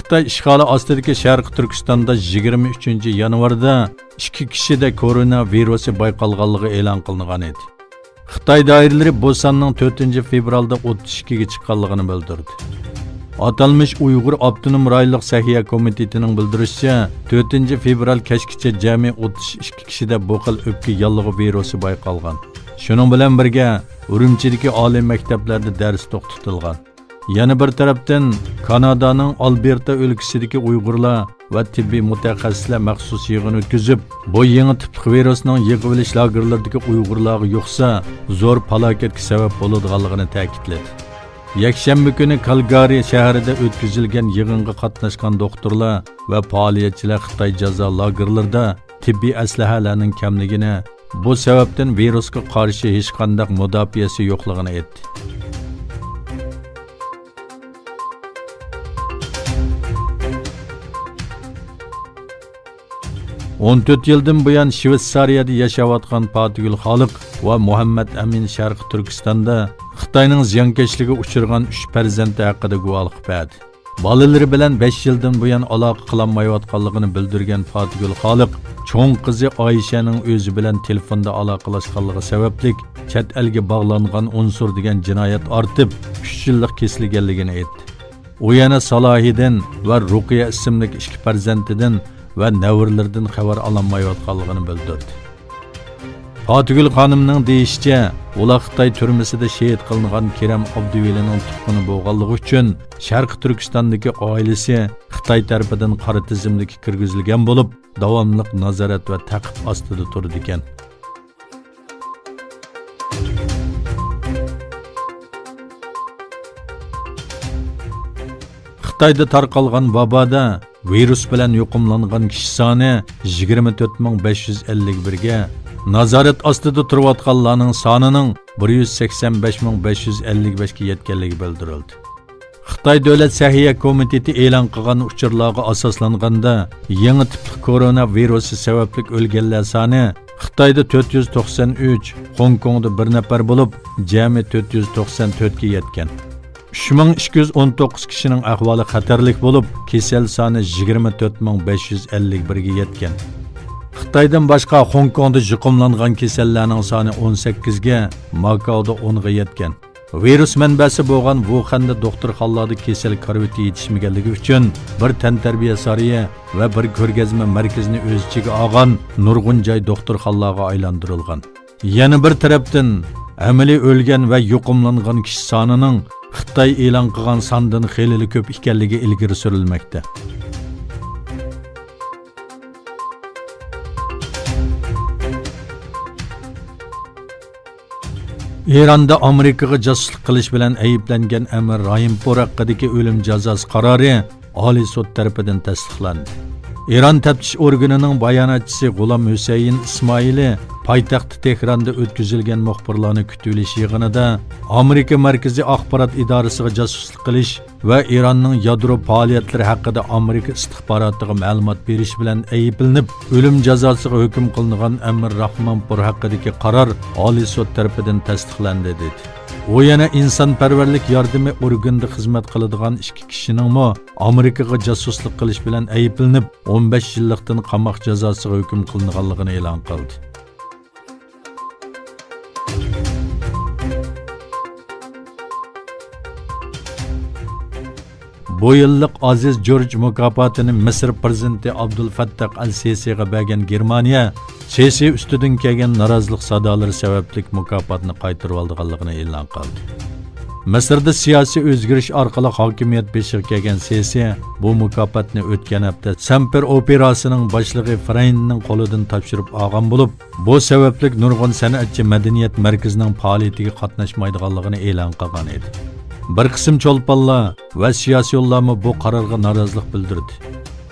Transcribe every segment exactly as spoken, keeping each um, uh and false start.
خىتاي ئىشغالى ئاستىدىكى شەرقىي تۈركىستاندا يىگىرمە ئۈچىنچى يانۋاردا ئىككى كىشىدە كورونا ۋىرۇسى بايقالغانلىقى ئېلان قىلىنغان ئىدى. خىتاي دائىرىلىرى بۇ ساننىڭ تۆتىنچى فېۋرالدا ئوتتۇز ئىككىگە چىققانلىقىنى بىلدۈردى. ئاتالمىش ئۇيغۇر ئاپتونوم رايونلۇق سەھىيە كومىتېتىنىڭ بىلدۈرۈشىچە، تۆتىنچى فېۋرال كەچكىچە جەمئىي ئوتتۇز ئىككى كىشىدە بۇ خىل ئۆپكە ياللۇغى ۋىرۇسى بايقالغان. شۇنىڭ بىلەن بىرگە، ئۈرۈمچىدىكى ئالىي مەكتەپلەردە دەرس توختىتىلغان. يەنە بىر تەرەپتىن، كانادانىڭ ئالبېرتا ئۆلكىسىدىكى ئۇيغۇرلار ۋە تېببىي مۇتەخەسسىسلەر مەخسۇس يىغىن ئۆتكۈزۈپ، بۇ يېڭى تىپلىق ۋىرۇسنىڭ يىغىۋېلىش لاگېرلىرىدىكى ئۇيغۇرلارغا يۇقسا، زور پالاكەتكە سەۋەب بولىدىغانلىقىنى تەكىتلىدى. يەكشەنبە كۈنى كالگارى شەھىرىدە ئۆتكۈزۈلگەن يىغىنغا قاتناشقان دوختۇرلار ۋە پائالىيەتچىلەر خىتاي جازا لاگېرلىرىدا تېببىي ئەسلىھەلەرنىڭ كەملىكىنى، بۇ سەۋەبتىن ۋىرۇسقا قارشى ھېچقانداق مۇداپىئەسى يوقلۇقىنى ئېيتتى. ئون تۆت يىلدىن بۇيان شىۋېتسارىيەدە ياشاۋاتقان پاتىگۈل خالىق ۋە مۇھەممەت ئەمىن شەرقىي تۈركىستاندا خىتاينىڭ زىيانكەشلىكىگە ئۇچرىغان ئۈچ پەرزەنتى ھەققىدە گۇۋاھلىق بەردى. بالىلىرى بىلەن بەش يىلدىن بۇيان ئالاقە قىلالمايۋاتقانلىقىنى بىلدۈرگەن پاتىگۈل خالىق، چوڭ قىزى ئايشەنىڭ ئۆزى بىلەن تېلېفوندا ئالاقىلاشقانلىقى سەۋەبلىك، چەت ئەلگە باغلانغان ئۇنسۇر دېگەن جىنايەت ئارتىپ، ئۈچ يىللىق كېسىلگەنلىكىنى ئېيتتى. ئۇ يەنە سالاھىدىن ۋە رۇقىيە ئىسىملىك ئىككى پەرزەنتىدىن ۋە نەۋرىلىرىدىن خەۋەر ئالالمايۋاتقانلىقىنى بىلدۈردى. پاتىگۈل خانىمنىڭ دېيىشىچە، ئۇلار خىتاي تۈرمىسىدە شېھىت قىلىنغان كېرەم ئابدۇۋېلىنىڭ تۇغقىنى بولغانلىقى ئۈچۈن، شەرقىي تۈركىستاندىكى ئائىلىسى خىتاي تەرىپىدىن قارا تىزىملىككە كىرگۈزۈلگەن بولۇپ، داۋاملىق نازارەت ۋە تەقىپ ئاستىدا تۇرىدىكەن. خىتايدا تارقالغان ۋابادا ۋىرۇس بىلەن يۇقۇملانغان كىشى سانى يىگىرمە تۆت مىڭ بەش يۈز ئەللىك بىرگە، نازارەت ئاستىدا تۇرۇۋاتقانلارنىڭ سانىنىڭ بىر يۈز سەكسەن بەش مىڭ بەش يۈز ئەللىك بەشكە يەتكەنلىكى بىلدۈرۈلدى. خىتاي دۆلەت سەھىيە كومىتېتى ئېلان قىلغان ئۇچۇرلارغا ئاساسلانغاندا، يېڭى تىپلىق كورونا ۋىرۇسى سەۋەبلىك ئۆلگەنلەر سانى خىتايدا تۆت يۈز توقسان ئۈچ، خوڭكوڭدا بىر نەپەر بولۇپ، جەمئىي تۆت يۈز توقسان تۆتكە يەتكەن. ئۈچ مىڭ ئىككى يۈز ئون توققۇز كىشىنىڭ ئەھۋالى خەتەرلىك بولۇپ، كېسەل سانى يىگىرمە تۆت مىڭ بەش يۈز ئەللىك بىرگە يەتكەن. خىتايدىن باشقا، خوڭكوڭدا يۇقۇملانغان كېسەللەرنىڭ سانى ئون سەككىزگە، ماكاودا ئونغا يەتكەن. ۋىرۇس مەنبەسى بولغان ۋۇخەندە دوختۇرخانىلاردا كېسەل كارىۋىتى يېتىشمىگەنلىكى ئۈچۈن، بىر تەنتەربىيە سارىيى ۋە بىر كۆرگەزمە مەركىزىنى ئۆز ئىچىگە ئالغان نۇرغۇن جاي دوختۇرخانىلارغا ئايلاندۇرۇلغان. يەنە بىر تەرەپتىن، ئەمەلىي ئۆلگەن ۋە يۇقۇملانغان كىشى سانىنىڭ خىتاي ئېلان قىلغان ساندىن خېلىلا كۆپ ئىكەنلىكى ئىلگىرى سۈرۈلمەكتە. ئىراندا ئامېرىكىغا جاسۇسلۇق قىلىش بىلەن ئەيىبلەنگەن ئەمىر راھىمپۇر ھەققىدىكى ئۆلۈم جازاسى قارارى ئالىي سوت تەرىپىدىن تەستىقلاندى. ئىران تەپتىش ئورگىنىنىڭ باياناتچىسى غۇلام ھۈسەيىن ئىسمائىلى پايتەختى تېھراندا ئۆتكۈزۈلگەن مۇخبىرلارنى كۈتۈۋېلىش يىغىنىدا ئامېرىكا مەركىزىي ئاخبارات ئىدارىسىغا جاسۇسلۇق قىلىش ۋە ئىراننىڭ يادرو پائالىيەتلىرى ھەققىدە ئامېرىكا ئىستىخباراتىغا مەلۇمات بېرىش بىلەن ئەيىبلىنىپ، ئۆلۈم جازاسىغا ھۆكۈم قىلىنغان ئەمىر راھمانپۇر ھەققىدىكى قارار ئالىي سوت تەرىپىدىن تەستىقلاندى، دېدى. ئۇ يەنە ئىنسانپەرۋەرلىك ياردىمى ئورگىنىدا خىزمەت قىلىدىغان ئىككى كىشىنىڭمۇ ئامېرىكىغا جاسۇسلۇق قىلىش بىلەن ئەيىبلىنىپ، ئون بەش يىللىقتىن قاماق جازاسىغا ھۆكۈم قىلىنغانلىقىنى ئېلان قىلدى. بۇ يىللىق ئازىز جورج مۇكاپاتىنى مىسىر پىرېزىدېنتى ئابدۇلفەتتاھ ئەل سىسىغا بەرگەن گېرمانىيە، سىسى ئۈستىدىن كەلگەن نارازىلىق سادالىرى سەۋەبلىك مۇكاپاتنى قايتۇرۇۋالىدىغانلىقىنى ئېلان قىلدى. مىسىردا سىياسىي ئۆزگىرىش ئارقىلىق ھاكىمىيەت بېشىغا كەلگەن سىسى بۇ مۇكاپاتنى ئۆتكەن ھەپتە سەمپېر ئوپېراسىنىڭ باشلىقى فرەيننىڭ قولىدىن تاپشۇرۇپ ئالغان بولۇپ، بۇ سەۋەبلىك نۇرغۇن سەنئەتچى مەدەنىيەت مەركىزىنىڭ پائالىيىتىگە قاتناشمايدىغانلىقىنى ئېلان قىلغان ئىدى. بىر قىسىم چولپانلار ۋە سىياسىيونلارمۇ بۇ قارارغا نارازىلىق بىلدۈردى.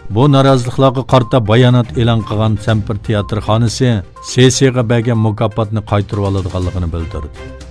بۇ نارازىلىقلارغا قارىتا بايانات ئېلان قىلغان سەمپېر تىياتىرخانىسى سىسىغا بەرگەن مۇكاپاتنى قايتۇرۇۋالىدىغانلىقىنى بىلدۈردى.